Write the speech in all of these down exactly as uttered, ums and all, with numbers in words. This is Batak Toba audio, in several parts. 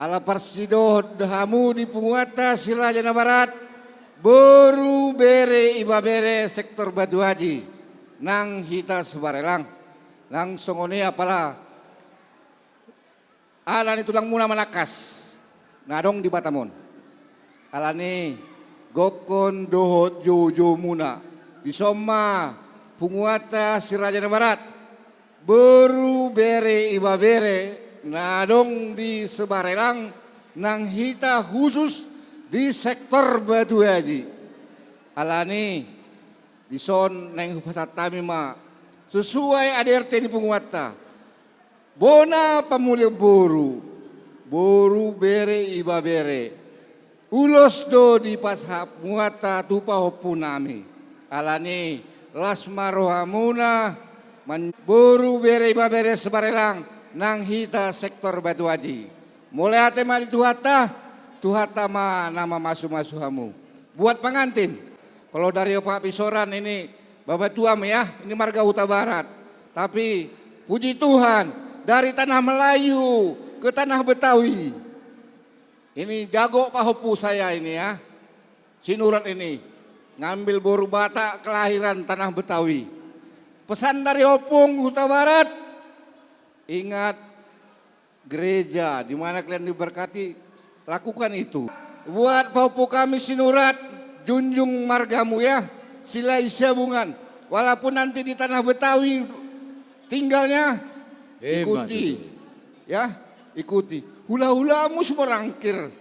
Ala parsidohot do hamu di punguanta Si Raja Nabarat, boru, bere, ibebere sektor Batu Aji, nang hita Sibarelang. Nang songon i apala ala ni tulangmuna manangkas na adong di Batam on. Alani gokkon dohot joujoumuna, dison ma punguanta Si Raja Nabarat, boru, bere, ibebere na adong di Sibarelang, nang hita khusus di sektor Batu Aji. Alani dison naeng hupasahat hami ma sesuai A D R T ni punguanta. Bona pamulian boru, boru, bere, ibebere, ulos do dipasahat punguanta tu pahompunami. Alani las ma rohamuna, man-, boru, bere, ibebere Sibarelang, nang hita sektor Batu Aji. Mauliate ma di Tuhanta, Tuhanta ma na mamasumasu hamu. Buat pengantin, kalau dari Pak Pisoran ini babatuam ya, ini marga Hutabarat. Tapi puji Tuhan, dari tanah Melayu ke tanah Betawi. Ini jago pahompu saya ini ya. Sinurat ini ngambil boru Batak kelahiran tanah Betawi. Pesan dari Ompung Hutabarat, ingat gereja, di mana kalian diberkati, lakukan itu. Buat pahompu kami Sinurat, junjung margamu ya, Silahisabungan. Walaupun nanti di tanah Betawi tinggalnya, ikuti. Ya, ikuti. Hulahulamu Simorangkir.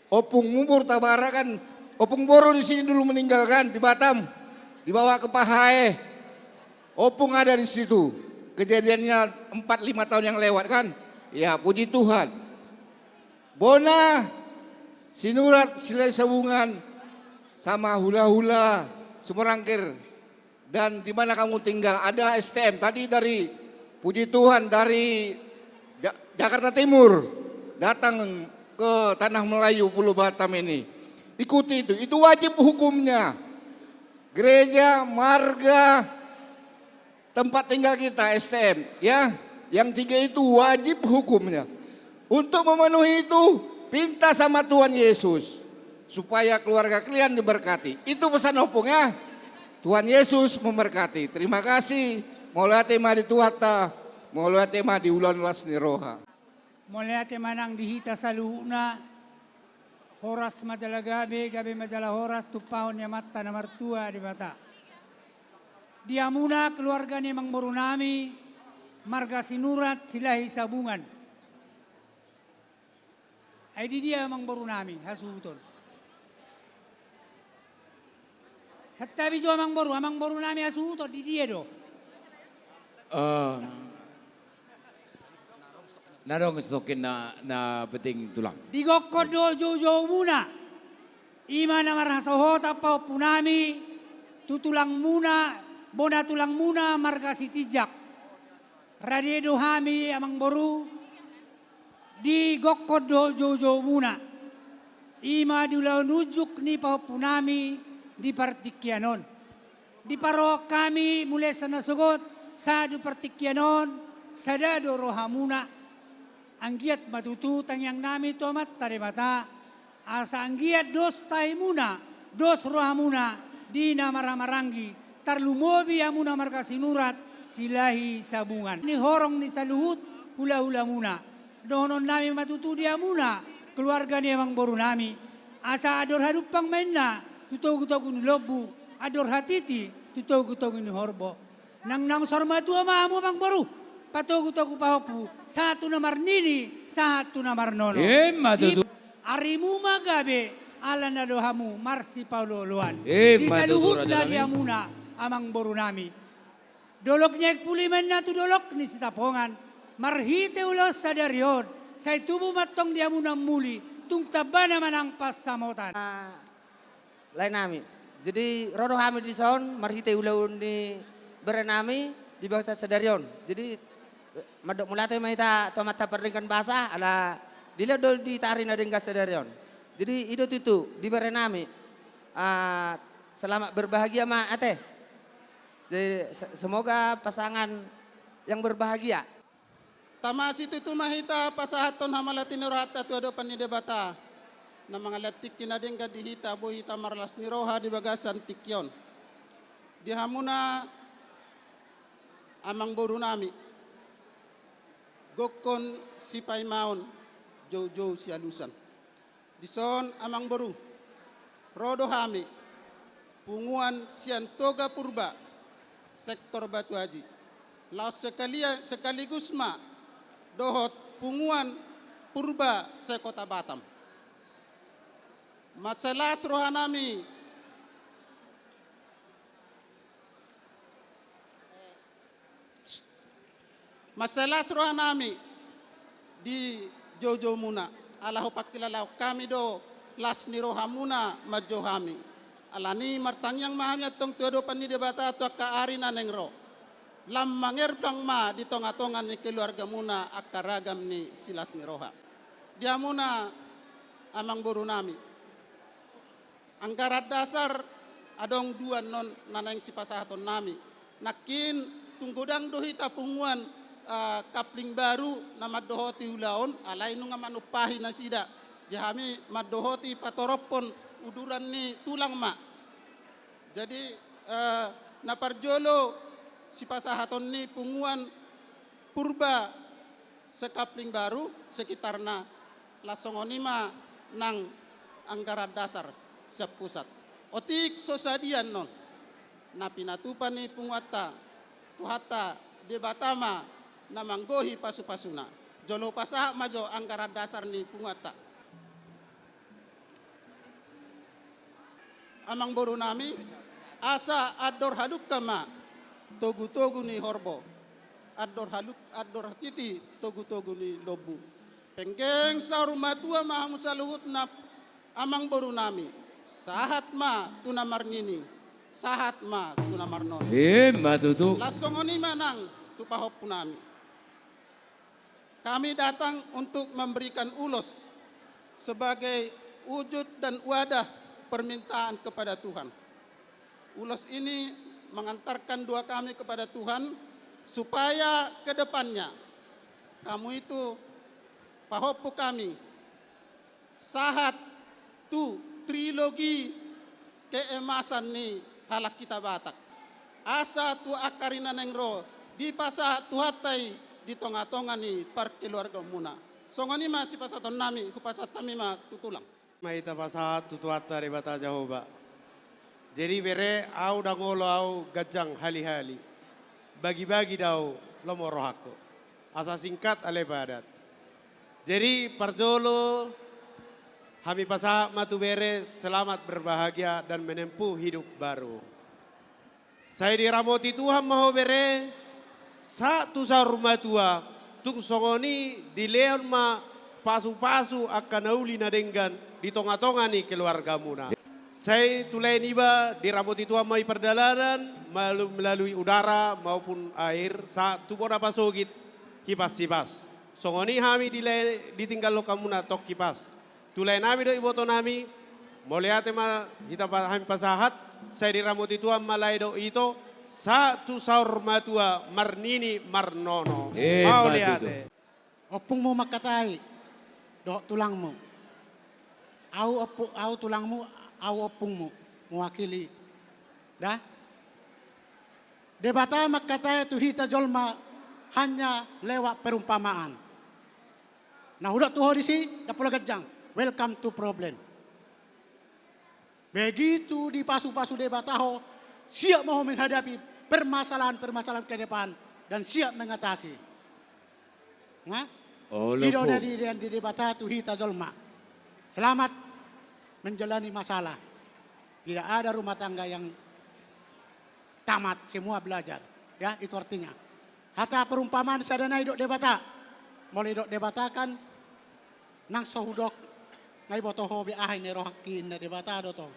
Ompungmu boru Hutabarat kan, ompung boru di sini dulu meninggal kan, di Batam, dibawa ke Pahae. Ompung ada di situ. Kejadiannya empat lima tahun yang lewat kan. Ya, puji Tuhan. Bona Sinurat, Silahisabungan, sama hulahula Simorangkir. Dan di mana kamu tinggal? Ada S T M. Tadi dari, puji Tuhan, dari Ja-, Jakarta Timur datang ke tanah Melayu, Pulau Batam ini. Ikuti itu. Itu wajib hukumnya. Gereja, marga, tempat tinggal kita, S T M, ya. Yang tiga itu wajib hukumnya. Untuk memenuhi itu, pinta sama Tuhan Yesus supaya keluarga kalian diberkati. Itu pesan Ompung ya. Tuhan Yesus memberkati. Terima kasih. Mauliate ma di Tuhanta. Mauliate ma di ulaon las ni roha. Mauliate ma nang di hita saluhutna. Horas ma jala gabe, gabe ma jala horas, tumpahon ni Amanta na martua Debata. Di hamuna keluarga ni amangborunami, marga Sinurat Silahisabungan. Ai di dia amangborunami hasuhuton? Santabi jo amangboru, amangborunami hasuhuton di dia do? Eh, na adong sitokin na, na penting, Tulang. Di gokkon dohot joujoumuna, i ma na marhasohotan pahompunami tu tulangmuna, bona tulangmuna marga Sitinjak. Rade do hami amangboru, di gokkon dohot joujoumuna, i ma di ulaon unjuk ni pahompunami di partingkian on. Diparrohahon hami mulai sian nasogot sahat tu partingkian on, sada do rohamuna. Anggiat ma tutu tangiangnami tu Amanta Debata, asa anggiat dos tahimuna, dos rohamuna di na marhahamaranggi, tarlumobi hamuna marga Sinurat Silahisabungan. Ni horong ni saluhut hulahulamuna. Dohononnami ma tutu di hamuna keluarga ni amangborunami, asa andor hadumpang ma inna tu togutogu ni lombu, andor hatiti tu togutogu ni horbo. Nang naung saur matua ma hamu amangboru, patogutogu pahompu, sahat tu na marnini, sahat tu na marnono. Ima tutu. Arimu ma gabe, ala na do hamu marsipaolooloan. Ima tutu, di saluhutna rajanami. Di hamuna amangborunami. Dolok ni Aek Puli ma inna tu dolok ni Sitapongan, marhite ulaon sadari on, sai tubu ma antong di hamuna muli, tung tambana ma nang pansamotan. Ah, laenami. Jadi, ro do hami dison, marhite ulaon ni berenami, di bagasan sadari on. Jadi, eh, mandok mauliate ma hita tu Amanta Pardenggan Basa, ala dilehon do di hita ari na denggan sadari on. Jadi, i do tutu, di berenami. Ah, selamat berbahagia ma, ate. Jadi, se-, semoga pasangan yang berbahagia. Tama situtu ma hita pasahathon hamauliateon ni rohanta tu adopan ni Debata, na mangalehon tingki na denggan di hita, boi hita marlas ni roha di bagasan tingki on. Di hamuna amangborunami, gokhon sipaimaon, joujou sialusan. Dison amangboru, ro do hami, punguan sian Toga Purba, sektor Batu Aji, laos sekalia-, sekaligus ma dohot punguan Purba se-Kota Batam. Mansai las rohanami, mansai las rohanami di joujoumuna, ala hupangkilalahon hami do las ni rohamuna manjou hami. Alani martangiang ma hami antong tu adopan ni Debata tu angka ari na naeng ro. Lam mangerbang ma di tongatonga ni keluargamuna angka ragam ni silas ni roha. Di hamuna amangborunami. Anggaran dasar adong dua annon na naeng sipasahatonnami. Nangkin tung godang do hita punguan, eh, Kapling Baru na mandohoti ulaon, alai nunga manumpahi nasida. Jadi hami mandohoti patorophon uduran ni tulang ma. Jadi, eh, na parjolo sipasahaton ni punguan Purba se-Kapling Baru, sekitarna, laos songon i ma nang anggaran dasar sian pusat. Otik so sadia annon, na pinatupa ni punguanta, Tuhanta Debata ma na manggohi pasupasuna. Jolo pasahat ma jo anggaran dasar ni punguanta. Amangborunami, asa andor hadungka ma togutogu ni horbo, andor haluk-, andor hatiti togutogu ni lombu. Penggeng saur matua ma hamu saluhutna amangborunami, sahat ma tu na marnini, sahat ma tu na marnono. Ima tutu. Laos songon i ma nang tu pahompunami. Kami datang untuk memberikan ulos sebagai wujud dan wadah permintaan kepada Tuhan. Ulos ini mengantarkan doa kami kepada Tuhan supaya ke depannya kamu itu, pahompu kami, sahat tu trilogi keemasan ni halak hita Batak. Asa tu angka ari na naeng ro, dipasahat Tuhanta i di tongatonga ni parkeluargaonmuna. Songon i ma sipasahatonnami, hupasahat hami ma tu tulang. Ma hita pasahat tu Tuhanta Debata Jahowa. Jadi bere, au ndang olo au ganjang hali-hali. Bagi-bagi do au lomo rohangku. Asa singkat ale padat. Jadi parjolo hami pasahat ma tu bere selamat berbahagia dan menempuh hidup baru. Sai diramoti Tuhan ma ho bere, sahat tu saur matua, tung songon i dilehon ma pasupasu angka na uli na denggan di tongatonga ni keluargamuna. Sai tu lae niba diramoti Tuhan ma i pardalanan, malu-, melalui udara maupun air, sahat tu bona pasogit, hipas-hipas. Songon i hami di lae ditinggalhon hamuna tong hipas. Tu laenami dohot ibotonami, mauliate ma hita pa-, hami pasahat, sai diramoti Tuhan ma lae dohot ito, sahat tu saur matua marnini marnono. Ima tutu. Mauliate. Ompungmu mangkatai, dohot tulangmu. Au ompu-, au tulangmu, au ompungmu, mewakili. Da? Debata mangkatai tu hita jolma hanya lewat perumpamaan. Na hudok tu ho disi, ndang pola ganjang. Welcome to problem. Begitu dipasupasu Debata ho, siap ma ho menghadapi permasalahan-permasalahan ke depan dan siap mengatasi. Nah, olo, i do na dilean ni Debata tu hita jolma. Selamat menjalani masalah. Tidak ada rumah tangga yang tamat, semua belajar. Ya, itu artinya. Hata perumpamaan sada nai didok Debata. Molo didok Debata kan, nang so hudok, nga diboto ho be aha i na nirohangki, ninna Debata do tong.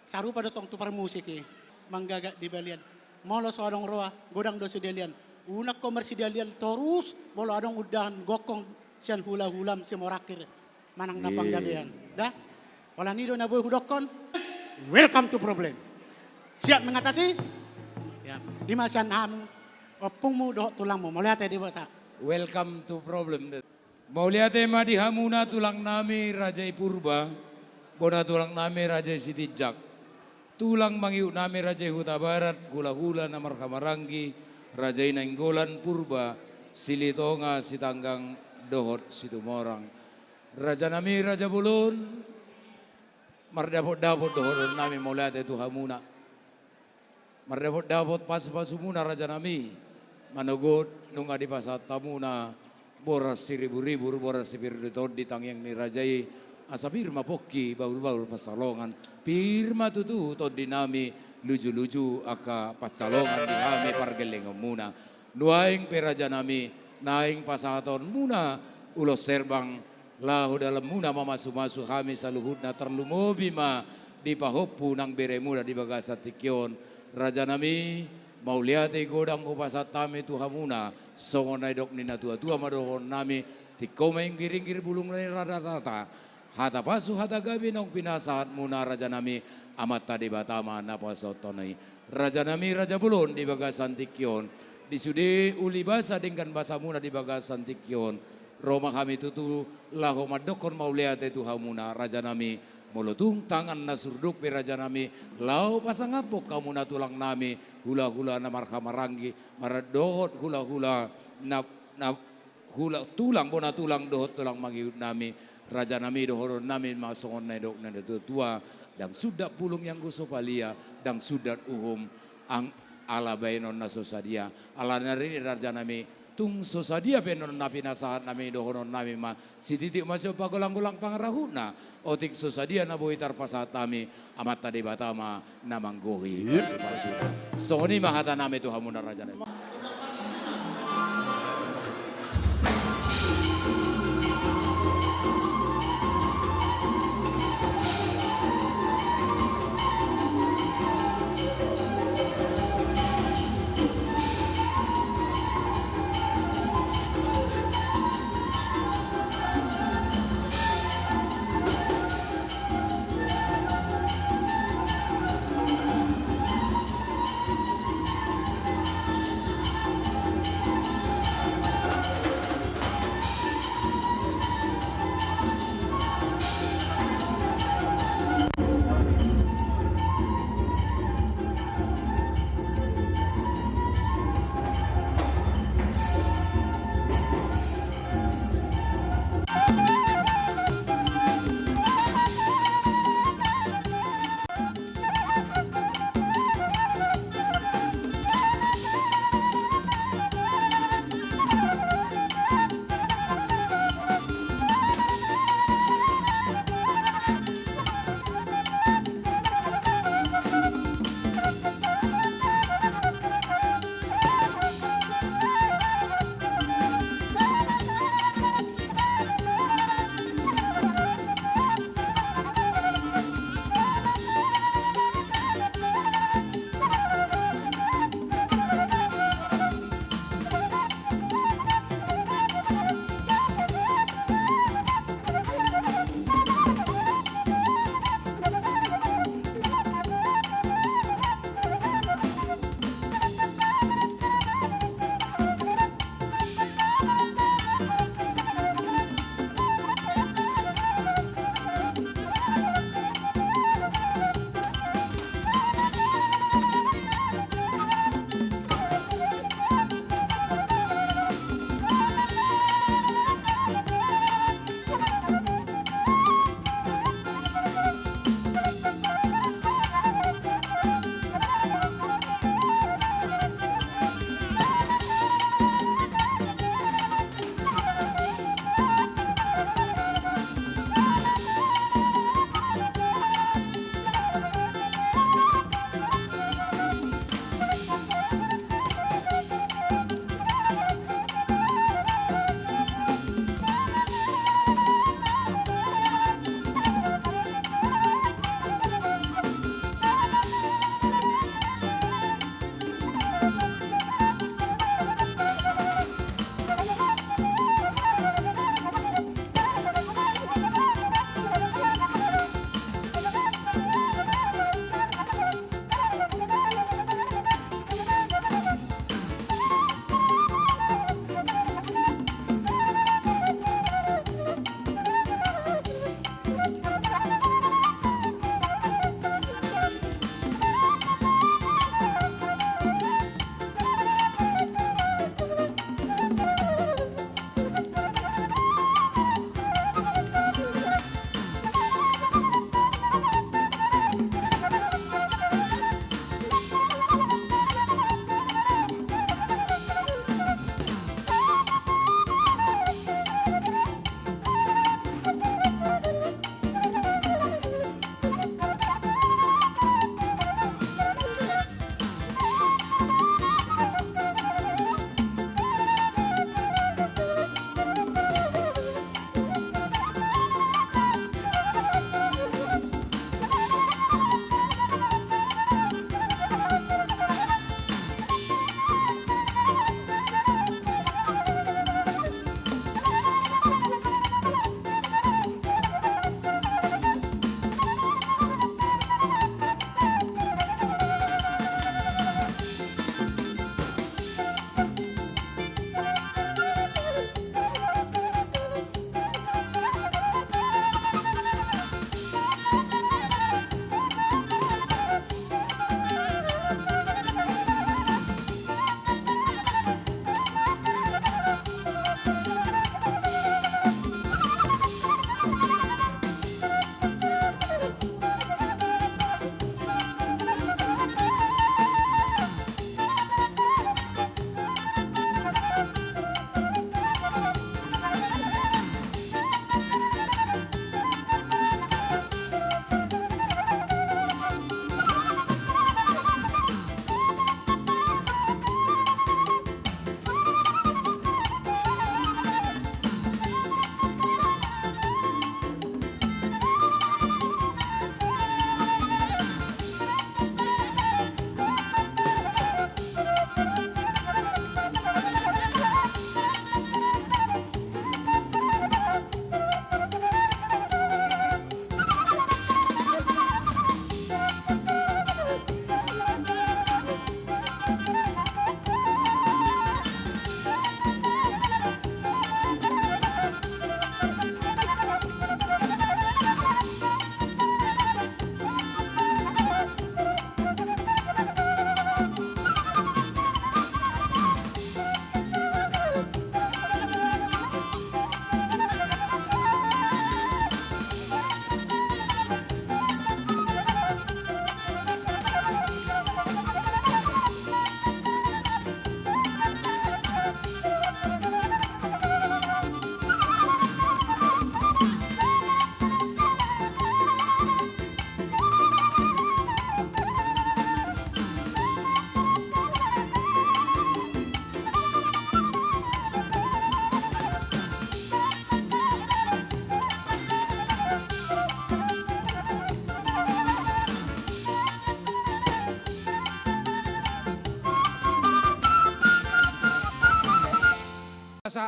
Sarupa do tong tu parmusik i, manggagak di balian. Molo so adong roha, godang do sidalian. Unang ho marsidalian torus, molo adong undangan gokhon sian hulahulam Simorangkir. Manang na panggabean. Da? Holan i do na boi hudokhon, welcome to problem. Siap mengatasi? Siap. I ma sian hamu, ompungmu dohot tulangmu. Mauliate di Debata. Welcome to problem. Mauliate ma di hamuna tulang nami Raja i Purba, bona tulang nami Raja i Sitinjak, tulang mangihut nami Raja i Hutabarat, hulahula na marhahamaranggi, Raja i Nainggolan, Purba, Silitonga, Sitanggang, dohot Situmorang. Raja nami, Raja Bolon, mardapotdapot dohonon nami mauliate tu hamuna. Mardapotdapot pasupasumuna raja nami, manogot nunga dipasahat hamuna boras siriburibur, boras sipir ni tondi tangiang ni raja i, asa pir ma pongki bahulbahul pansalongan, pir ma tutu tondi nami lujuluju angka pansalongan di hami pargellengonmuna. Nuaeng pe raja nami, naeng pasahatonmuna ulos herbang laho dalanmuna mamasumasu hami saluhutna, tarlumobi ma di pahompu nang beremuna di bagasan tingki on. Raja nami, mauliate godang hupasahat hami tu hamuna, songon na nidok ni natuatua ma dohonon nami, tingko ma inggiringgir bulung ni radatata, hata pasu hata gabe naung pinasahatmuna raja nami, Amanta Debata ma na pasahathon i. Raja nami, Raja Bolon, di bagasan tingki on, di sude uli basa denggan basamuna di bagasan tingki on, ro ma hami tutu laho mandokkon mauliate tu hamuna raja nami. Molo tung tangan na surduk pe raja nami, laho pasangaphon hamuna tulang nami, hulahula na marhahamaranggi, maradophon hulahula na, na hula, tulang, bona tulang dohot tulang mangihut nami, raja nami, dohonon nami ma songon na nidok ni natuatua, ndang sundat pulung ianggo so palia, ndang sundat uhum ang, ala baenon na so sadia. Alani i raja nami, tung so sadia pe nuaeng na pinasahat nami, dohonon nami ma, sititi ma sian pagolanggolang pangarahutna, otik so sadia na boi tarpasahat hami, Amanta Debata ma na manggohi pasupasuna. Songon i ma hata nami tu hamuna raja nami.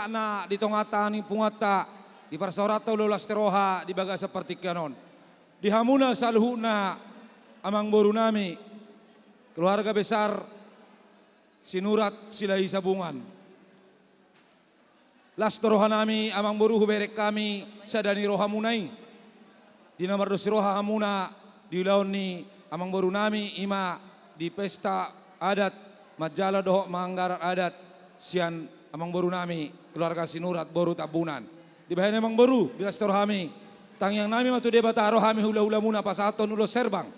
Na di tongatonga ni punguanta, di parsaoranta ulos ni roha di bagasan partingkian on. Di hamuna saluhutna amangboru nami, keluarga besar Sinurat Silahi Sabungan. Las do roha nami amangboru, hubereng hami sada ni rohamuna i. Di na mardos ni roha hamuna di ulaon ni amangboru nami, i ma di pesta adat manjalo dohot manggarar adat sian amangboru nami keluarga Sinurat boru Tambunan. Dibahen amangboru, di las ni roha nami, tangiang nami ma tu Debata, ro hami hula-hulamuna pasahathon ulos herbang.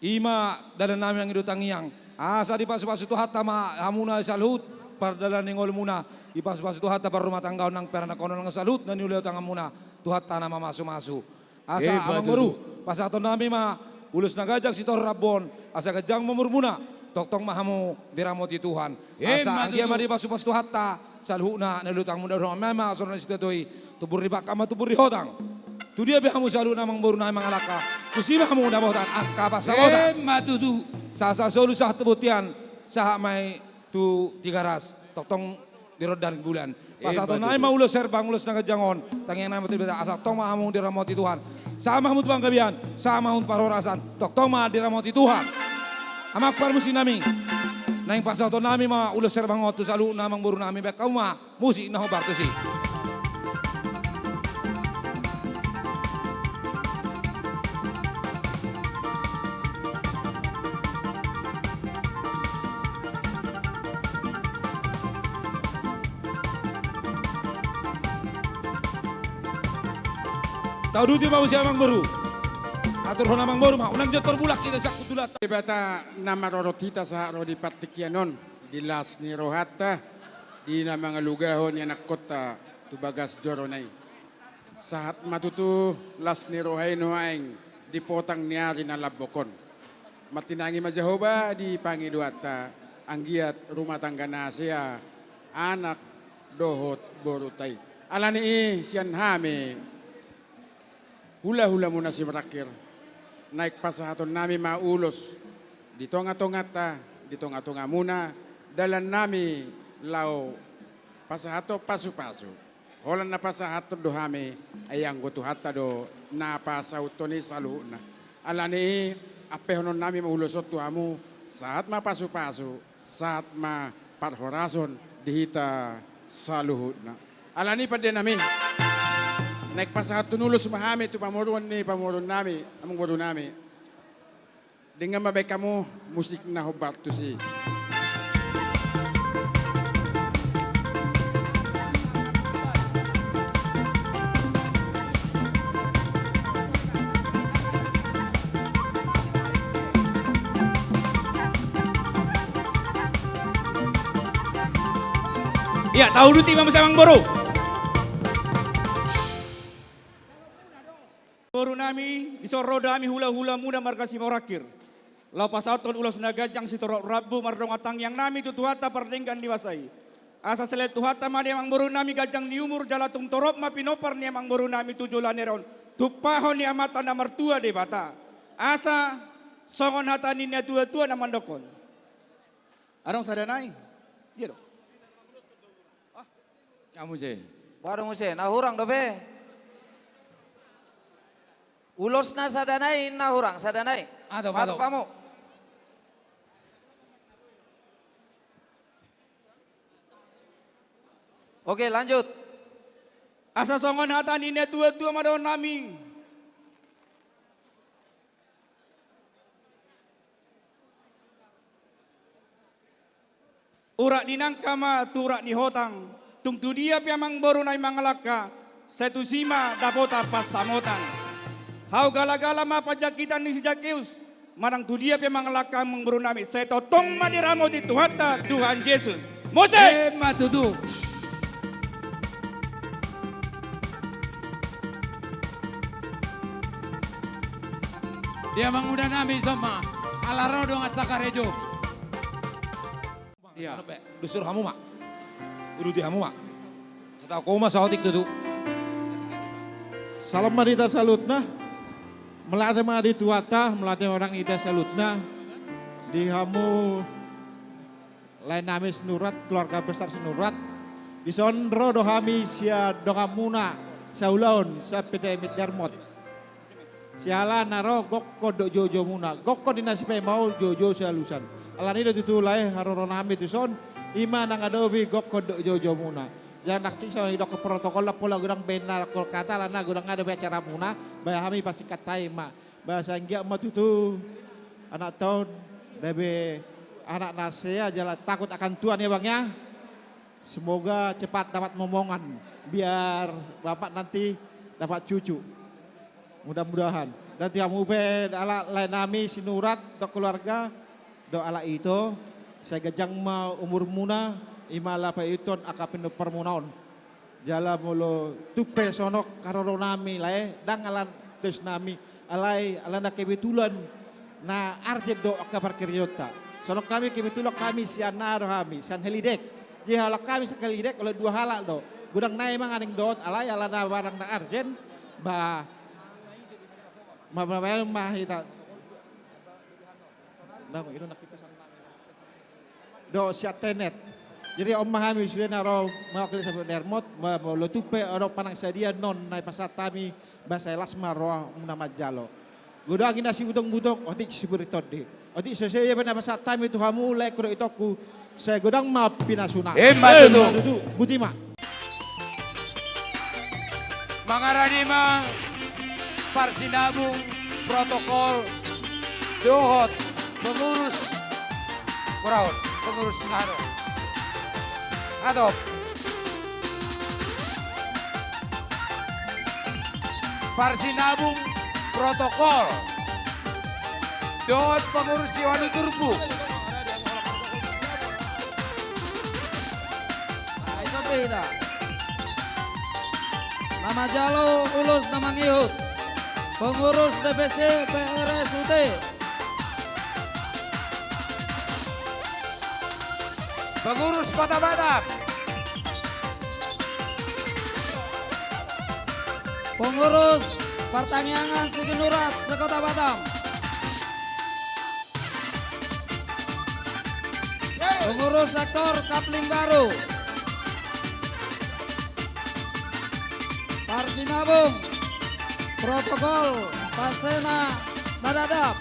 I ma dalan nami, anggi dohot tangiang. Asa dipasu-pasu Tuhanta ma hamuna saluhut pardalan ni ngolumuna, dipasu-pasu Tuhanta parrumatanggaon nang paranakhonon nang saluhut na niula ni tanganmuna, Tuhanta na mamasu-masu. Asa, emma tutu, amangboru, pasahathon nami ma ulos na ganjang sitorop rambu on, asa ganjang ma umurmuna, tongtong ma hamu diramoti Tuhan. Emma tutu. Asa anggiat ma dipasu-pasu Tuhanta saluhutna na niula ni tanganmuna, dohot ma songon na sitadohon i, tumbur ni bangka ma tumbur ni hotang. Tudia pe hamu saluhutna amangboru nami mangalangka, tusi ma hamu dapotan angka pansamotan. Emma tutu. Sahat-sahat solu sahat tu bontean, sahat ma i tu Tigaras, tongtong di ronda ni bulan. Emma tutu. Pasahaton nami ma ulos herbang, ulos na ganjang on, tangiang nami ma tu Debata, asa tongtong ma hamu diramoti Tuhan. Sahat ma hamu tu panggabean, sahat ma hamu tu parhorasan, tongtong ma diramoti Tuhan. Amang parmusik nami, naeng pasahaton nami ma ulos herbang on tu saluhutna amangboru nami, bahen hamu ma musik na hombar tusi. Tauduti ma muse amangboru. Aturhon amangboru ma, unang jontor bulak hita sian hundulanta. Debata na marorot hita sahat ro di partingkian on, di las ni rohanta, di na mangalugahon ianakhonta tu bagas jorona i. Sahat ma tutu las ni roha i nuaeng di potang ni ari na lambok on. Martinangi ma Jahowa di pangidoanta, anggiat rumah tangga na sea, anak dohot borunta i. Alani i sian hami hula-hulamuna Simorangkir, naeng pasahaton nami ma ulos di tonga-tonganta, di tonga-tongamuna, dalan nami laho pasahathon pasu-pasu. Holan na pasahathon do hami, ai anggo Tuhanta do na pasauthon i saluhutna. Alani i, ampehonon nami ma ulos on tu hamu, sahat ma pasu-pasu, sahat ma parhorasan di hita saluhutna. Alani i pande nami, naeng pasahathon ulos ma hami tu pamoruon ni pamoruon nami, amangboru nami. Denggan ma bahen hamu musik na hombar tusi. Ia, tauduti ma muse amangboru. Boru nami, dison ro hami hula-hulamuna marga Simorangkir, laho pasahathon ulos na ganjang sitorop rambu mardongan tangiang nami tu Tuhanta pardenggan ni basa i. Asa silehon Tuhanta ma di amangboru nami ganjang ni umur, jala tung torop ma pinompar ni amangboru nami tu joloan ni ari on, tumpahon ni Amanta na martua Debata. Asa songon hata ni natua-tua na mandokhon. Adong sada nai? Dia do. Ah, muse. Baru muse, na hurang dope. Ulosna sada nai, na hurang sada nai. Adong, adong. Pamu. Oke, lanjut. Asa songon hata ni natua-tua ma dohonon nami. Urat ni nangka ma tu urat ni hotang, tung tu dia pe amangboru nami mangalangka, sai tusi ma dapotan pansamotan. Hau gala-gala ma panjangkitan ni si Zakeus, manang tu dia pe mangalangka amangboru nami, sai tongtong ma diramoti Tuhanta, Tuhan Jesus. Muse! Emma tutu. Di amangboru nami dison ma, ala ro dongan sakarejo. Ia. Dusur hamu ma. Uduti hamu ma. Kata aku ma saotik tutu. Salam ma di hita saluhutna. Mauliate ma di Tuhanta, mauliate ma di hita saluhutna. Di hamu lae nami Sinurat, keluarga besar Sinurat. Dison ro do hami sian donganmuna saulaon, sian P T M Dermot. Siala na ro gokkon dohot joujoumuna, gokkon di na sipaima on joujou sialusan. Alani do tutu lae haroro nami tuson, i ma na mangadopi gokkon dohot joujoumuna. Jala nangkin songon i didok protokol, ndang pola godang baen na hata, alana godang nunga dope acaramuna, ba hami pasingkat hami ma. Ba sai anggiat ma tutu anakta on gabe anak na sea jala takut akan Tuhan ya, Bang, ya. Semoga cepat dapat momongan, biar bapak nanti dapat cucu. Mudah-mudahan. Dan tu hamu pe, ala lae nami Sinurat dohot keluarga, dohot halak ito, sai ganjang ma umurmuna, i ma laho paihutihut angka pinomparmuna on. Jala molo tung pe songon haroro nami lae, ndang ala tois nami, alai alana kebetulan na arjen do angka parkarejonta. Songon hami kebetulan hami sian aha do hami, sian Helidek. Jadi holan hami sian Helidek, holan dua halak do. Godang nai manganing dohot, alai alana barang na arjen, ba, ma, ma, ma, ma hita. Ndang, i do na kipesan nami. Dohot sian Tenet. Jadi on ma hami sude na ro mewakili sian P T M Dermot, ma, molo tung pe adong panang sadia non na dipasahat hami, ba sai las ma rohamuna manjalo. Godang i na sibutong-butong, otik siburi tondi. Otik so sadia pe na dipasahat hami tu hamu laengku dohot itongku, sai godang ma pinasuna. Emma tutu. Boti ma. Mangarade ma parsinabung, protokol dohot pengurus. Kurang, pengurus anu. Atau parsinabung, protokol dohot pengurus Siwalu Turbu. Nah, itu beda. Na manjalo ulos na mangihut, pengurus D P C P R S U T. Pengurus Kota Batam. Pengurus Partangiangan Sinurat se-Kota Batam. Pengurus sektor Kapling Baru. Parsinabung, protokol, Pansena Dadadap.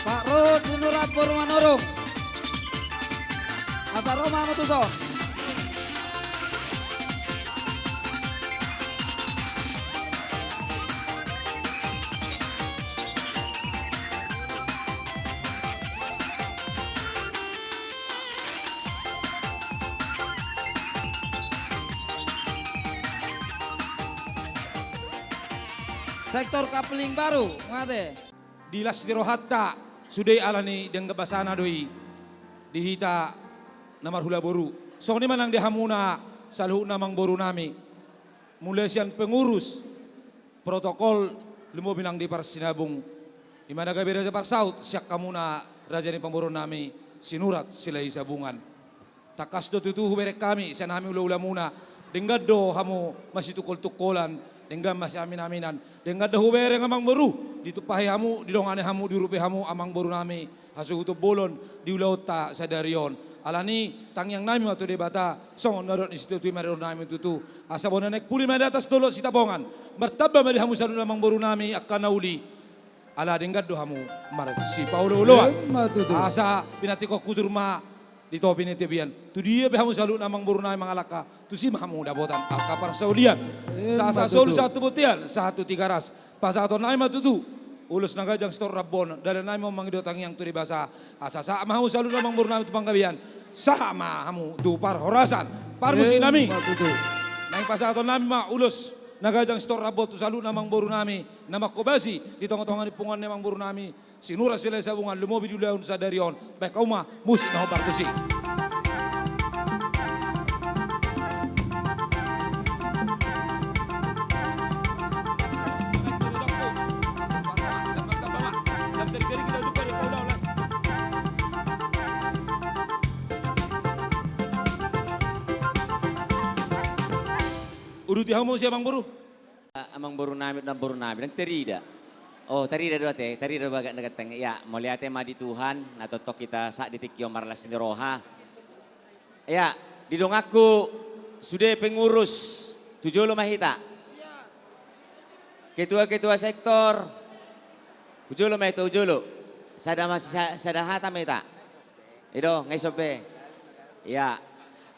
Pak Ruhut Sinurat boru Manurung. Asa ro ma hamu tuson. Sektor Kapling Baru, mate. Di las ni rohanta, sude alani denggan basana do i di hita na marhula boru. Songon i ma nang di hamuna saluhutna amangboru nami. Mulai sian pengurus, protokol, lumobi nang di parsinabung. I ma na gabe raja parsaut sian hamuna raja ni pamoruon nami Sinurat Silahi Sabungan. Tangkas do tutu hubereng hami sian hami hulahulamuna. Denggan do hamu masitungkoltungkolan, denggan masiaminaminan. Denggan do hubereng amangboru, ditumpahi hamu, didongani hamu, diurupi hamu amangboru nami hasuhuton bolon di ulaonta sadari on. Alani tangiang nami ma tu Debata, songon na didok ni situatua i ma dohonon nami tutu. Asa bona naeng puli ma di atas dolok Sitapongan, martamba ma di hamu saluhutna amangboru nami angka na uli. Ala denggan do hamu marsipaolooloan. Emma tutu. Asa pinantikhon hujur ma di topi ni tapian. Tu dia pe hamu saluhutna amangboru nami mangalangka, tusi ma hamu dapotan angka parsaulian. Emma tutu. Sahat tu solu, sahat tu bontean, sahat tu Tigaras. Pasahaton nami ma tutu ulos na ganjang sitorop rambu on, dalan nami ma mangido tangiang tu Debata. Asa sahat ma hamu saluhutna amangboru nami tu panggabean, sahat ma hamu tu parhorasan. Parmusik nami. Emma tutu. Naeng pasahaton nami ma ulos na ganjang sitorop rambu on tu saluhutna amangboru nami na manghobasi di tongatonga ni punguan ni amangboru nami Sinurat Silahi Sabungan, lumobi di ulaon sadari on. Baen hamu ma musik na hombar tusi. Uduti hamu muse amangboru. Amangboru nami, namboru nami, ndang tarida. Oh, tarida do ate, tarida do bagak na ganteng. Ya, mauliate ma di Tuhan, na tongtong hita sahat di tingki on marlas ni roha. Ya, di donganku sude pengurus, tu jolo ma hita. Ketua-ketua sektor, tu jolo ma hita, tu jolo. Sada ma-, sa-, sada hata ma hita. I do, nga isop be. Ya.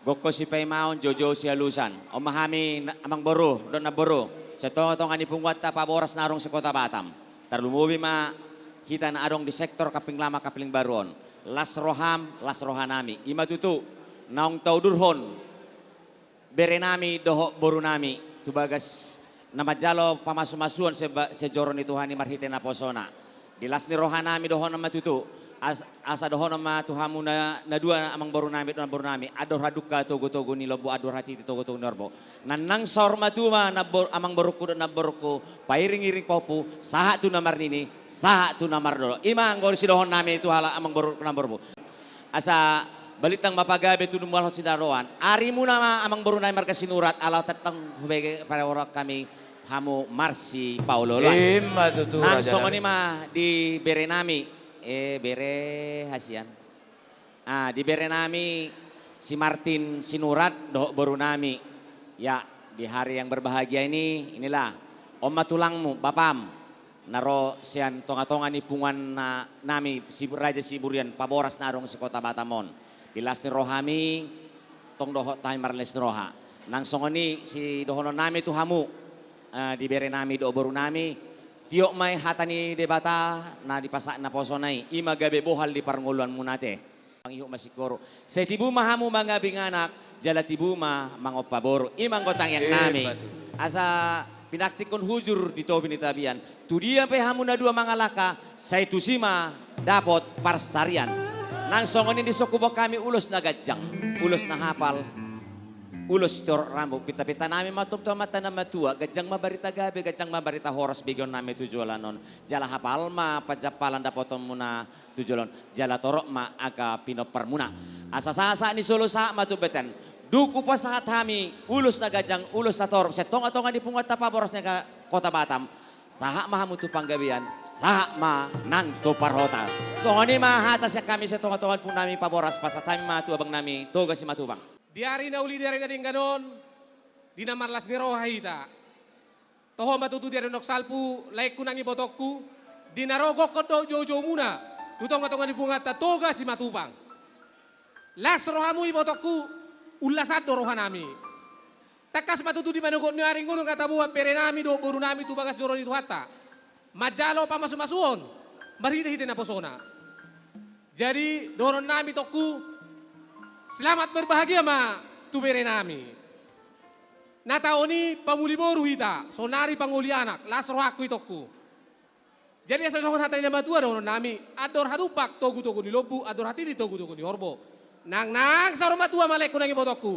Gokhon sipaimaon, joujou sialusan. On ma hami na-, amangboru dohot namboru, sian tongatonga ni punguanta Paboras na adong se-Kota Batam. Tarlumobi ma hita na adong di sektor Kapling Lama, Kapling Baru on. Las roham, las rohanami. I ma tutu naung taudurhon berenami dohot borunami tu bagas na manjalo pamasumasuon se-, sejoro ni Tuhan i marhite naposona. Di las ni rohanami dohonon ma tutu, as-, asa dohonon ma tu hamu na, na dua amangborunami dohot namborunami, andor hadungka togutogu ni lombu, andor hatiti togutogu ni horbo. Nang, nang saur matua ma nambor-, amangborungku dohot namborungku, pairingiring pahompu sahat tu na marnini, sahat tu na marnono. I ma anggo sidohononnami tu halak amangboru namborungku. Asa balintang ma pagabe tu mual hot sinaroan. Arimuna ma amangborunami marga Sinurat, ala tongtong hubege pareoran hami hamu marsipaolooloan. I ma tutu, raja nami. Nang songon i ma di berenami, eh, bere hasian. Ah, di berenami si Martin Sinurat dohot borunami. Ya, di hari yang berbahagia ini, inilah, on ma tulangmu, bapam, na ro sian tongatonga ni punguan na-, nami si Raja Siburian, Paboras na adong se-Kota Batam on. Di las ni rohami, tong dohot hami marlas ni roha. Nang songon i sidohononnami tu hamu, eh, di berenami dohot borunami, tiop ma i hata ni Debata na dipasahat naposona i, i ma gabe bohal di parngoluanmuna ate. Mangihut ma singkoru. Sai tibu ma hamu mangabing anak, jala tibu ma mangompa boru. I ma anggo tangiangnami. Eh, betul. Asa pinantikhon hujur di topi ni tapian. Tu dia pe hamu na dua mangalangka, sai tusi ma dapot parsarian. Nang songon i dison huboan hami ulos na ganjang, ulos na hapal, ulos torop rambu. Pintapintanami ma tu Amanta na matua, ganjang ma barita gabe, ganjang ma barita horas begeonnami tu joloan on. Jala hapal ma panjampalan dapotonmuna tu joloan on, jala torop ma angka pinomparmuna. Asa sahat-sahat ni solu sahat ma tu bontean. Dung hupasahat hami ulos na ganjang, ulos na torop sian tongatonga ni punguanta Paboras na Kota Batam, sahat ma hamu tu panggabean, sahat ma nang tu parhata. Songon i ma hata sian hami sian tongatonga ni punguannami Paboras, pasahat hami ma tu abangnami Toga Simatupang. Di ari na uli, di ari na denggan on, di na marlas ni roha hita. Toho ma tutu di ari na salpu, laengku nang ibotongku, di na ro gokhon dohot joujoumuna tu tongatonga ni punguanta Toga Simatupang. Las rohamu ibotongku, umlasan do rohanami. Tangkas ma tutu di manogot ni ari ngolu nga taboan berenami dohot borunami tu bagas joro ni Tuhanta, manjalo pamasumasuon marhitehite naposona. Jadi dohononnami itongku, selamat berbahagia ma tu berenami. Na taon i pamuli boru hita, saonari pangoli anak, las rohangku itongku. Jadi asa songon hata ni na matua dohononnami, andor hatumpak togutogu ni lombu, andor hatiti togutogu ni horbo. Nang, nang saur matua ma laengku nang ibotongku,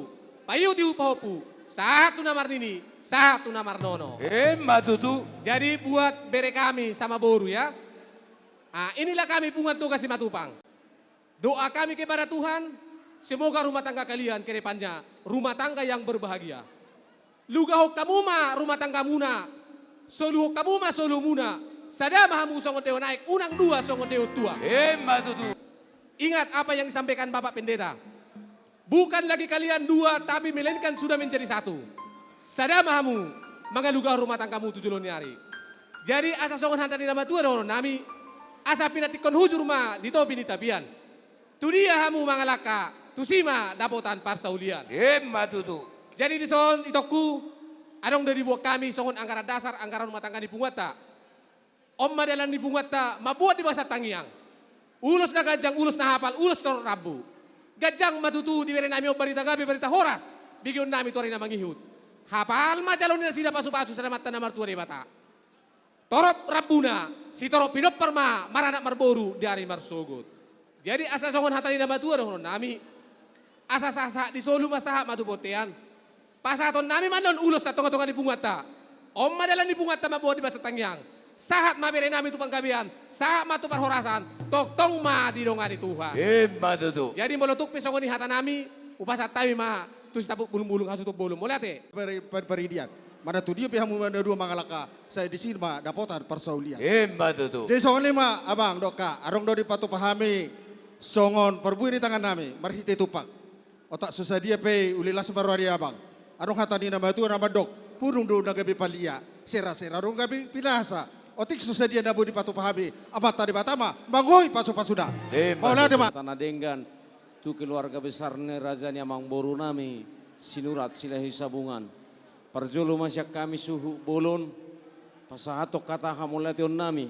paihutihut pahompu, sahat tu na marnini, sahat tu na marnono. Emma tutu. Jadi buat bere kami sama boru ya. Ah, inilah kami punguan Toga Simatupang. Doa kami kepada Tuhan, semoga rumah tangga kalian ke depannya rumah tangga yang berbahagia. Lugahon hamu ma rumah tanggamuna, soluhon hamu ma solumuna, sada ma hamu songon daion aek, unang dua songon daion tuak. Emma tutu. Ingat apa yang disampaikan Bapak Pendeta. Bukan lagi kalian dua, tapi melainkan sudah menjadi satu. Sada ma hamu mangalugahon rumah tanggamu tu joloan ni ari. Jadi asa songon hata ni na matua dohononnami, asa pinantikhon hujur ma di topi ni tapian. Tu dia hamu mangalangka, tusi ma dapotan parsaulian. Emma tutu. Jadi dison itongku, adong do dibuat hami songon anggaran dasar, anggaran rumah tangga ni punguanta. On ma dalan ni punguanta mamboan di bagasan tangiang. Ulos na ganjang, ulos na hapal, ulos torop rambu. Ganjang ma tutu di berenami on barita gabe, barita horas begeonnami tu ari na mangihut. Hapal ma jalo ni nasida pasupasu sian Amanta na martua Debata. Torop rambuna, sitorop pinompar ma maranak marboru di ari marsogot. Jadi asa songon hata ni na matua dohononnami, asa sahat-sahat ni solu ma sahat ma tu bontean. Pasahatonnami ma annon ulos sian tongatonga ni punguanta. On ma dalan ni punguanta mamboan di bagasan tangiang. Sahat ma berenami tu panggabean, sahat ma tu parhorasan, tongtong ma didongani Tuhan. Emma tutu. Jadi molo tung pe songon i hatanami, hupasahat hami ma tu sitampuk bulungbulung hasuhuton bolon. Mauliate. Pari-, par-, paridian. Manang tu dia pe hamu na dua mangalangka, sai disi ma dapotan parsaulian. Ima tutu. Jadi songon i ma abang dohot inang, adong do dipatupa hami songon parbue ni tangannami marhite tumpak. Otik so sadia pe uli las ma roha ni abang. Adong hata ni na matua na mandok, pudung do na gabe palia, sera-sera do na gabe pinasa. Otik so sadia na boi dipatupa hami, Amanta Debata ma manggohi pasu-pasuna. Ima tutu. Mauliate ma. Tana denggan tu keluarga besar ni raja ni amangborunami Sinurat Silahisabungan. Parjolo ma sian hami suhut bolon pasahathon hata hamauliateonnami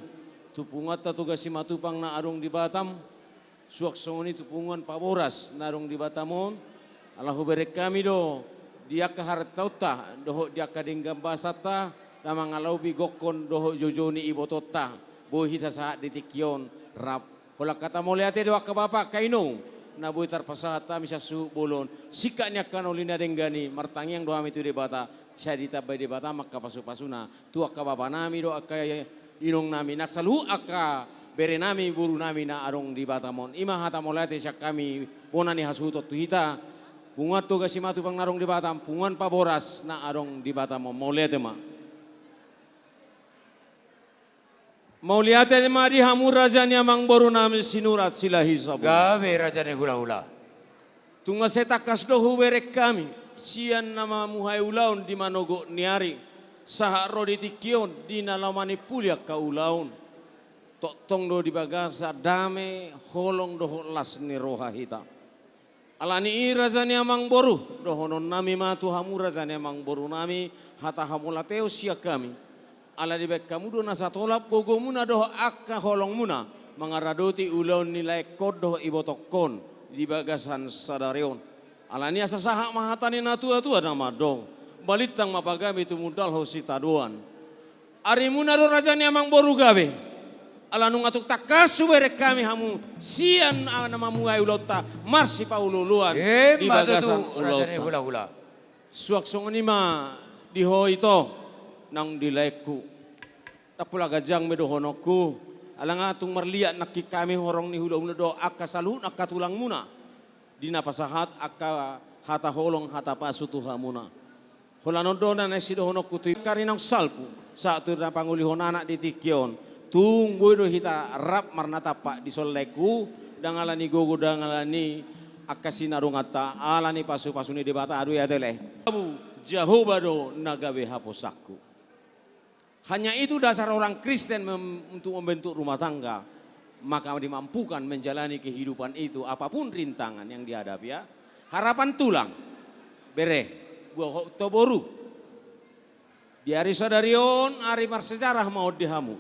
tu punguanta Toga Simatupang na adong di Batam, suang songon i tu punguan Paboras na adong di Batam on. Ala hubereng hami do di angka harentaonta dohot di angka denggan basanta na mangalobi gokhon dohot joujou ni ibotonta, boi hita sahat di tingki on rap. Holan hata mauliate do angka bapa, angka inong, na boi tarpasahat hami sian suhut bolon. Singkat ni angka na uli na denggan i, martangiang do hami tu Debata, sai ditambai Debata ma angka pasu-pasuna tu angka bapanami dohot angka inongnami, nang saluhut angka berenami borunami na adong di Batam on. Ima hata mauliate sian hami bona ni hasuhuton tu hita, punguan Toga Simatupang na adong di Batam, punguan Paboras na adong di Batam on. Mauliate ma. Mauliate ma di hamu raja ni amangborunami Sinurat Silahisabungan. Gabe raja ni hula-hula. Tung asa tangkas do hubereng hami sian na mamuhai ulaon di manogot ni ari, sahat ro di tingki on di na laho manimpuli angka ulaon. Tongtong do di bagasan dame, holong dohot las ni roha hita. Ala ni i raja ni amangboru, dohononnami ma tu hamu raja ni amangborunami hata hamauliateon sian hami. Ala dibahen hamu do nasa tolap gogomuna dohot angka holongmuna mangaradoti ulaon ni laengkon dohot ibotongkon di bagasan sadari on. Ala ni i asa sahat ma hata ni na tua-tua na mandok, balintang ma pagabe tumundalhon sitadoan. Arimuna do raja ni amangboru gabe. Ala nunga tung tangkas hubereng hami hamu sian na mamuhai ulaonta marsipaolo-oloan di bagasan ulaonta. Ima tutu, raja ni hula-hula. Suang songon i ma di ho ito nang di laengku. Ndang pola ganjang be dohononku. Ala nga tung marliat nangkin hami horong ni hulahula dohot angka saluhut angka tulangmuna di na pasahat angka hata holong hata pasu tu hamuna. Holan on do na naeng sidohononku tu i, angka ari naung salpu sahat tu na pangolihon anak di tingki on. Tung boi do hita rap marnatampak dison laengku, ndang ala ni gogo, ndang ala ni angka sinadonganta, ala ni pasu-pasu ni Debata do i, ate lae. Abu, Jahowa do na gabe haposanku. Hanya itu dasar orang Kristen mem-, untuk membentuk rumah tangga, maka dimampukan menjalani kehidupan itu, apapun rintangan yang dihadapi, ya. Harapan tulang, bere, buat ho-, to boru. Di ari sadari on, ari marsejarah ma on di hamu.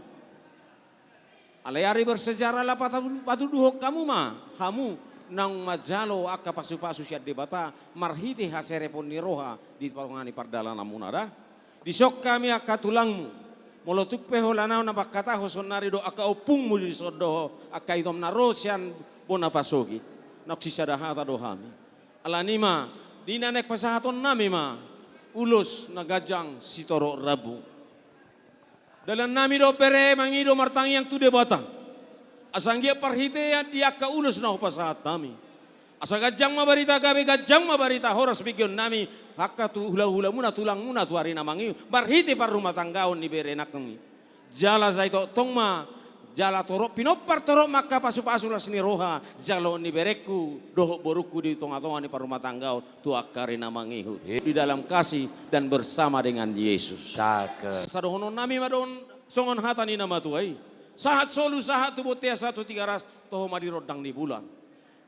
Alai ari bersejarah ala patu-, patuduhon hamu ma, hamu naung manjalo angka pasu-pasu sian Debata, marhite haserepon ni roha di tonga ni pardalananmuna da. Dison hami angka tulangmu, molo tung pe holan ahu na mangkatahon saonari dohot angka ompungmu dison dohot angka itom na ro sian bona pasogit, naung sisada hata do hami. Ala ni i ma, di na naeng pasahatonnami ma ulos na ganjang sitorop rambu. Dalannami dohot bere mangido martangiang tu Debata, asa anggiat parhitean di angka ulos na hupasahat hami, asa ganjang ma barita gabe, ganjang ma barita horas begeonnami, angka tu hula-hulamuna, tulangmuna tu ari na mangihut, marhite parrumatanggaon ni berenami. Jala sai tongtong ma, jala torop pinompar, torop ma angka pasu-pasu las ni roha jaloon ni berengku dohot borungku di tonga-tonga ni parrumatanggaon tu angka ari na mangihut. Di dalam kasih dan bersama dengan Yesus. Cakep. Asa dohononnami ma do on songon hata ni na matua i: Sahat solu, sahat tu bontean, sahat tu Tigaras, toho ma di rondang ni bulan.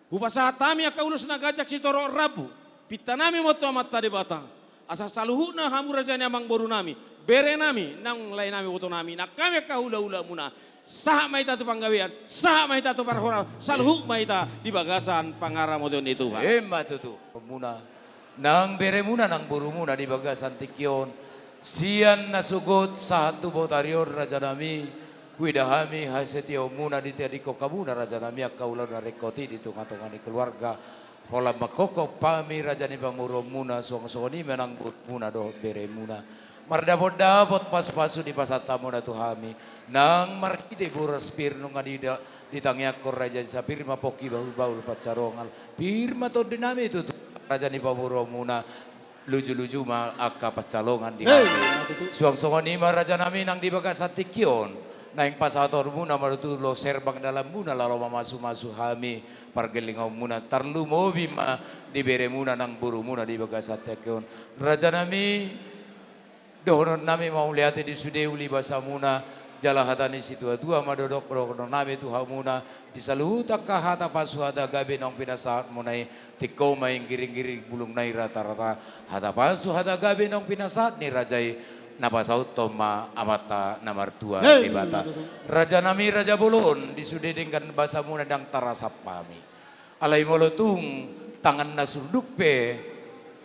Hupasahat hami angka ulos na ganjang sitorop rambu, pintanami ma on tu Amanta Debata, asa saluhutna hamu raja ni amangborunami, berenami, nang laenami, ibotonami, nang hami angka hula-hulamuna, sahat ma hita tu panggabean, sahat ma hita tu parhorasan, saluhut ma hita di bagasan pangaramotion ni Tuhan. Ima tutu. Muna, nang beremuna, nang borumuna di bagasan tingki on, sian nasogot sahat tu botari on, rajanami, huida hami hasetiaonmuna, ditadingkon hamuna, rajanami, angka ulaon na ringkot i di tonga-tonga ni keluarga. Holan mangkophop hami raja ni pamoruonmuna, suang songon i ma nang borumuna dohot beremuna, mardapot-dapot pasu-pasu dipasahat hamuna tu hami, nang marhite boras pir nunga dida-, ditangiangkon raja i, sai pir ma pongki bahul-bahul pansarongan, pir ma tondinami tutu, raja ni pamoruonmuna. Luju-luju ma angka pansalongan di hami. Suang songon i ma raja nami nang di bagasan tingki on, naeng pasahatonmuna ma tutu ulos herbang dalanmuna laho mamasu-masu hami pargellengonmuna, tarlumobi ma di beremuna nang borumuna di bagasan tingki on. Raja nami, dohonon nami ma mauliate di sude uli basamuna, jala hata ni situa-tua ma dohot dohonon nami tu hamuna, di saluhut angka hata pasu hata gabe naung pinasahatmuna i, tingko ma inggiring-inggiring bulung na i rata-rata, hata pasu hata gabe naung pinasahat ni raja i, na pasauthon ma Amanta na martua Debata. Raja nami, raja bolon, di sude denggan basamuna ndang tarasam hami. Alai molo tung tangan na surduk pe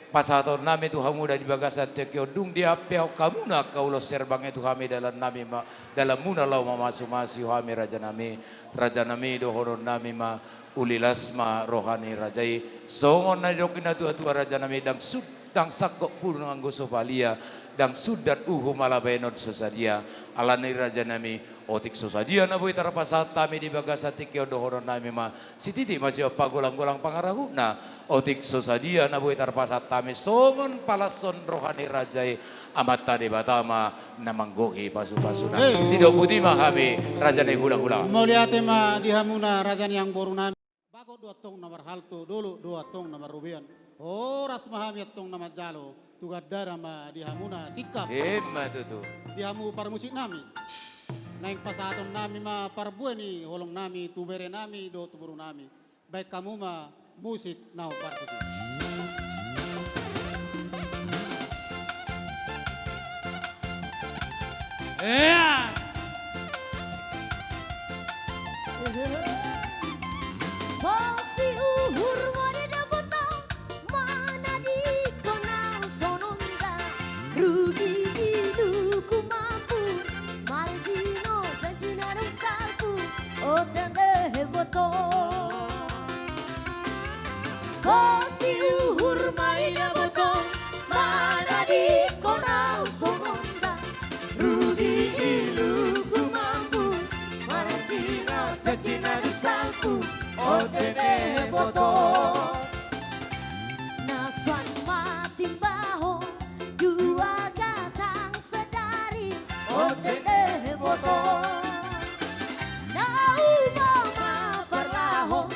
pasahaton nami tu hamu da di bagasan tingki on, dung diampehon hamuna angka ulos herbang i tu hami, dalan nami ma, dalanmuna laho mamasu-masu hami raja nami. Raja nami, dohonon nami ma, uli las ma roha ni raja i. Songon na nidok ni natua-tua raja nami, ndang sud-, ndang sangkot pudun anggo so palia, ndang sundat uhum ala bahenon so sadia. Alani raja nami, otik so sadia na boi tarpasahat hami di bagasan tingki on, dohonon nami ma, sititi ma sian pagolang-golang pangarahutna, otik so sadia na boi tarpasahat hami songon palashon roha ni raja i, Amanta Debata ma na manggohi pasu-pasuna. Sidok boti ma hami raja ni hula-hula. Mauliate ma di hamuna raja ni amangboru nami. Bagot do antong na marhalto, dolok do antong na marrobean. Horas ma hami antong na manjalo, tu gandana ma di hamuna singkap. Ima tutu. Di hamu parmusik nami. Naeng pasahaton nami ma parbue ni holong nami tu bere nami dohot tu boru nami. Baen hamu ma musik naung parmusik. Ea! Pos ni uhur ma di na botong, manadingkon au songon da. Rugi iluku mambu, mardingol janji na dung salpu, otik na botong. Pos ni uhur ma di na botong, manadingkon au songon da. Rugi iluku mambu, mardingol janji na dung salpu, otik na botong. Na suan ma timbahon, dua gatang sadari, otik na botong. Na uba ma parlahon,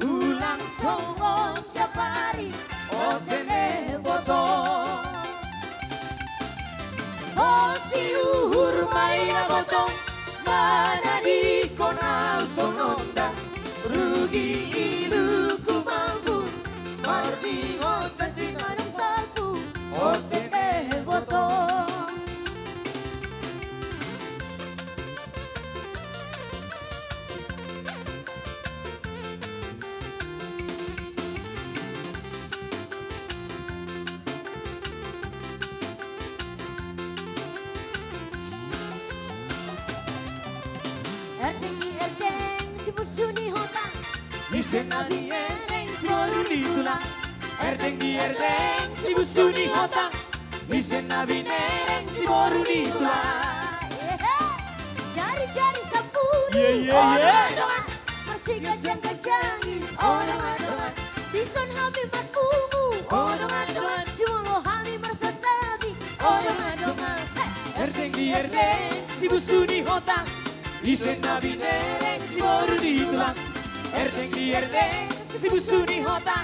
ulang songon siap ari, otik na botong. Pos ni uhur ma di na botong, manadingkon au songon da. Rugi iluku mambu, mardingol janji na dung salpu, otik na botong. Erdeng di erdeng, si busu ni hotang. Ise na binereng, si boru ni tulang. Erdeng di erdeng, si busu ni hotang. Ise na binereng, si boru ni tulang. Ehe. Jari-jari sampulu. Iya, iya, iya. Odongan-odongan, marsiganjang-ganjangi. Odongan-odongan, dison hami marpungu. Odongan-odongan, jumolo hami marsantabi. Odongan-odongan. Erdeng di erdeng, si busu ni hotang. Ise na binereng, si boru ni tulang. Erdeng di erdeng, si busu ni hotang.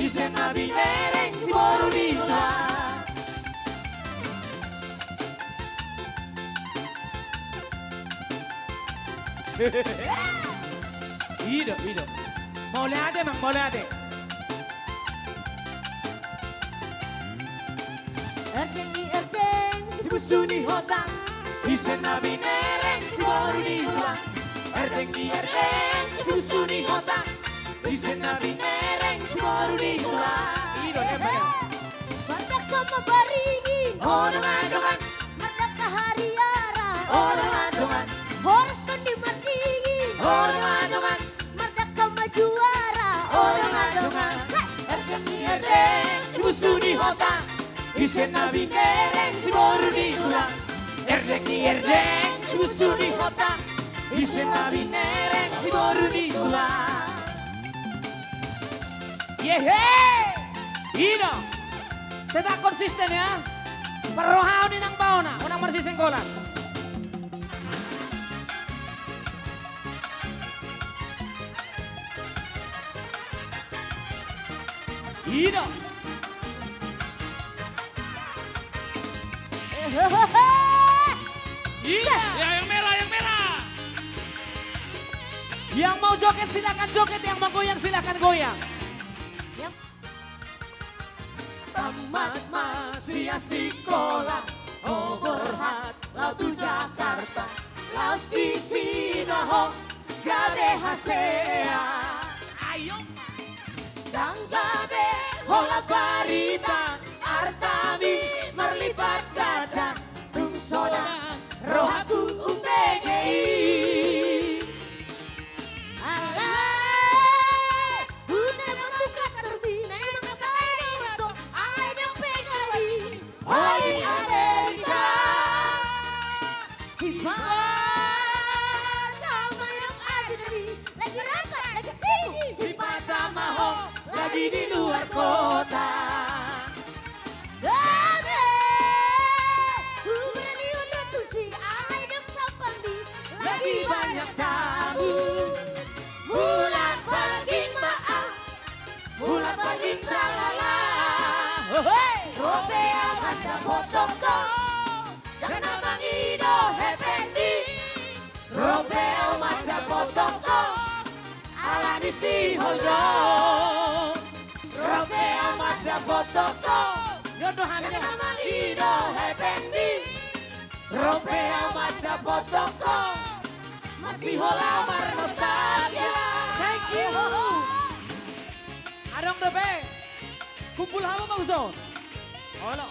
Ise na binereng, si boru ni tulang. I do, i do. Mauliate, Amang, mauliate. Erdeng di erdeng, si busu ni hotang. Ise na binereng, si boru ni tulang. Erdeng di erdeng, si busu ni hotang. Ise na binereng, si boru ni tulang. I do, i do. Mardangka ma baringin. Odongan-odongan. Mardangka hariara. Odongan-odongan. Horas tondi mardingin. Odongan-odongan. Mardangka ma juara. Odongan-odongan. Erdeng di erdeng, si busu ni hotang. Ise na binereng, si boru ni tulang. Erdeng di erdeng, si busu ni hotang. Ise na binereng, si boru ni tulang. Yehe! I do. Tetap konsisten ya. Parrohaon ni nang baona, unang marsisenggolan. I do. Iya, yang merah, yang merah. Yang mau joget silakan joget, yang mau goyang silakan goyang. Yang tamat ma sian sikola, ho borhat laho tu Jakarta, laos disi ma ho gabe hasea. Ayo. Ndang gabe holan barita, artami marlipat ganda, tung sonang rohangku umbege i. Alai, huta na mambuka terminal, emang kata lain itu, ai dong pegari. Ho di Amerika. Sipata ma ho lagi rangkat, lagi sibuk. Sipata ma ho lagi di luar kota. Gabe, huberani unang tusi, ai dong sampang di. Lagi banyak tamu. Mulak balging ma au. Mulak balging tralala. Ro pe au mandapothon ho. Ndang na mangido hepengmi. Ro pe au mandapothon ho. Ala ni sihol do. Ro pe au mandapothon ho. Ndang na mangido hepengmi. Ro pe au mandapothon ho. Masihol au marnostalgia. Thank you. Adong dope. Kumpul hamu ma huson. Olo.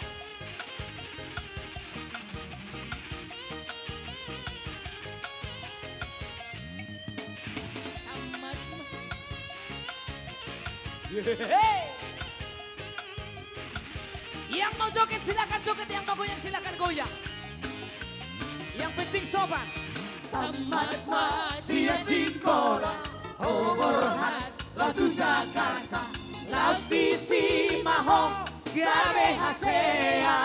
Hehe. Yang mau joget silakan joget, yang mau goyang silakan goyang. Yang penting sopan. Tamat ma sian sikola, ho borhat laho tu Jakarta, laos disi ma ho gabe hasea.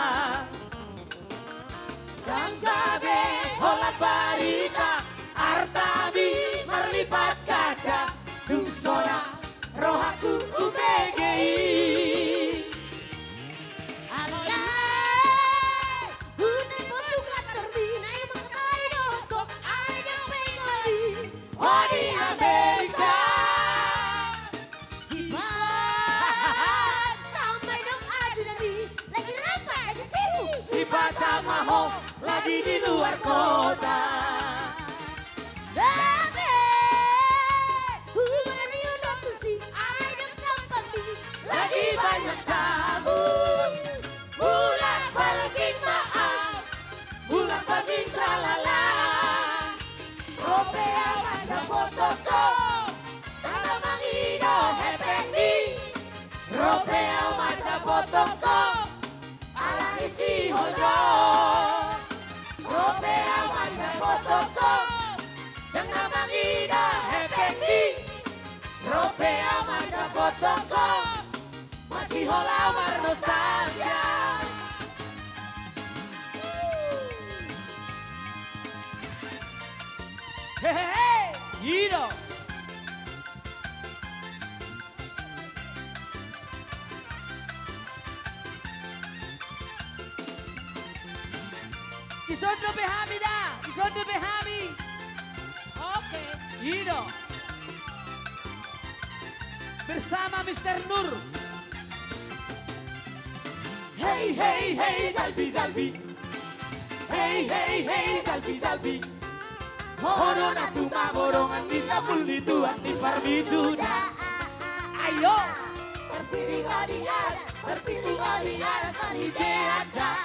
Ndang gabe holan barita, artami marlipat ganda, tung sonang rohangku umbege i. Alai, huta na mambuka terminal, emang kata lain itu, ai dong pegari. Ho di Amerika. Sipata ma ho lagi rangkat, lagi sibuk. Sipata ma ho lagi di luar kota. Gabe, huberani unang tusi, ai dong sampang di. Lagi banyak tamu. Mulak balging ma au. Mulak balging tralala. Ho pe au mandapothon ho. Ndang na mangido hepengmi. Ro pe au mandapothon ho. Ala ni sihol do. Ro pe au mandapothon ho. Ndang na mangido hepengmi. Ro pe au mandapothon ho. Masihol au marnostalgia. Thank you. Adong dope. Kumpul hamu ma huson. Olo. Lagi rangkat, lagi sibuk. Sipata ma ho lagi di luar kota. Gabe, huberani unang tusi, ai dong sampang di. Lagi banyak tamu. Mulak balging ma au. Mulak balging tralala. Ro pe au mandapothon ho. Ndang na mangido hepengmi. Ro pe au mandapothon ho. Ala ni sihol do. Ro pe au mandapothon ho. Ndang na mangido hepengmi. Ro pe au mandapothon ho. Masihol au marnostalgia. Hehehe. I do. Dison dope hami da, dison dope hami. Oke. I do. Bersama Mister Nur. Hei, hei, hei, jalbi, jalbi. Hei, hei, hei, jalbi, jalbi. Ho do na tumangolongan di tapul ni Tuan di parmindu da. Ayo. Parpiri ma di adat, parpiri ma di adat, parpiri ma di adat.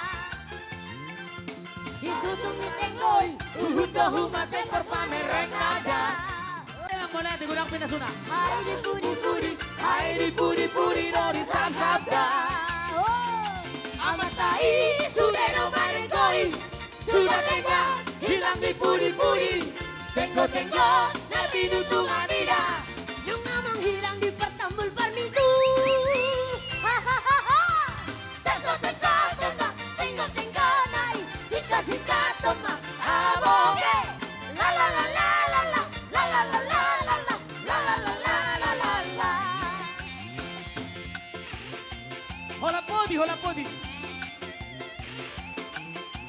Di tutung ni tenggo i, huhut do humateng parpamereng na da. Emang mauliate godang pinasuna. Ai di pudi-pudi, ai di pudi-pudi do di sahap-sahap da. Oh. Amanta i sude do manenggo i. Sudah denggan hilang di pudi-pudi. Tenggo-tenggo na tinutungan i da. Nunga manghilang di partambul parmindu. Hahaha.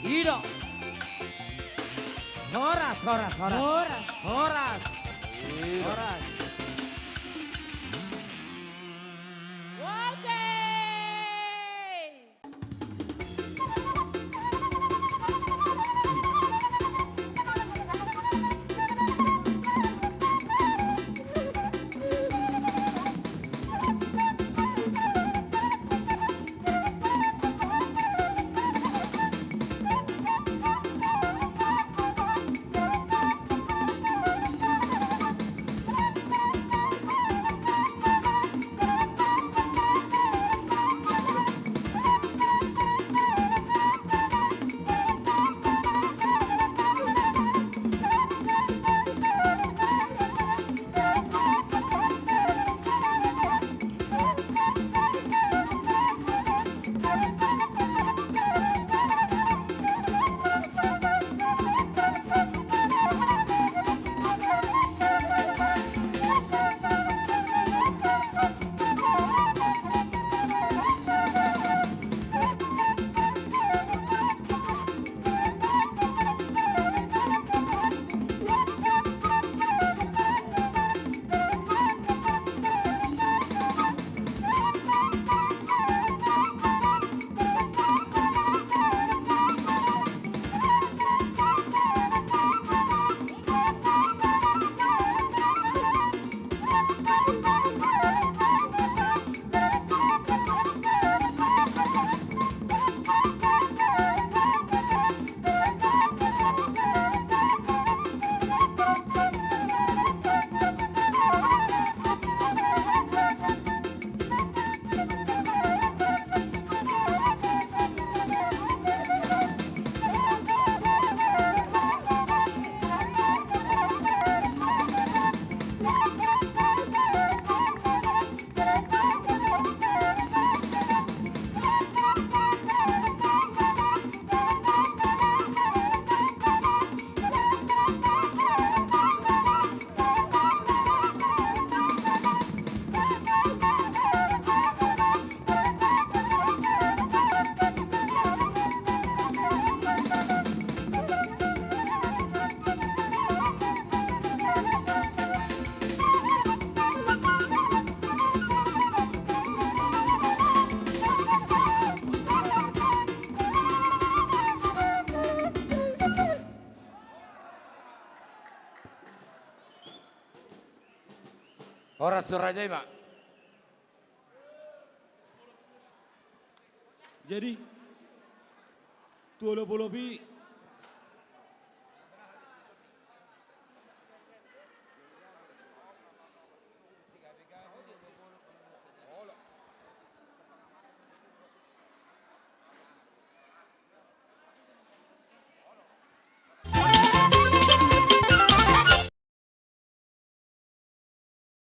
I do. Horas, horas, horas. Horas. Horas. I do. Horas. Oke. Horas, so raja i ma. Jadi, tu olopolop i,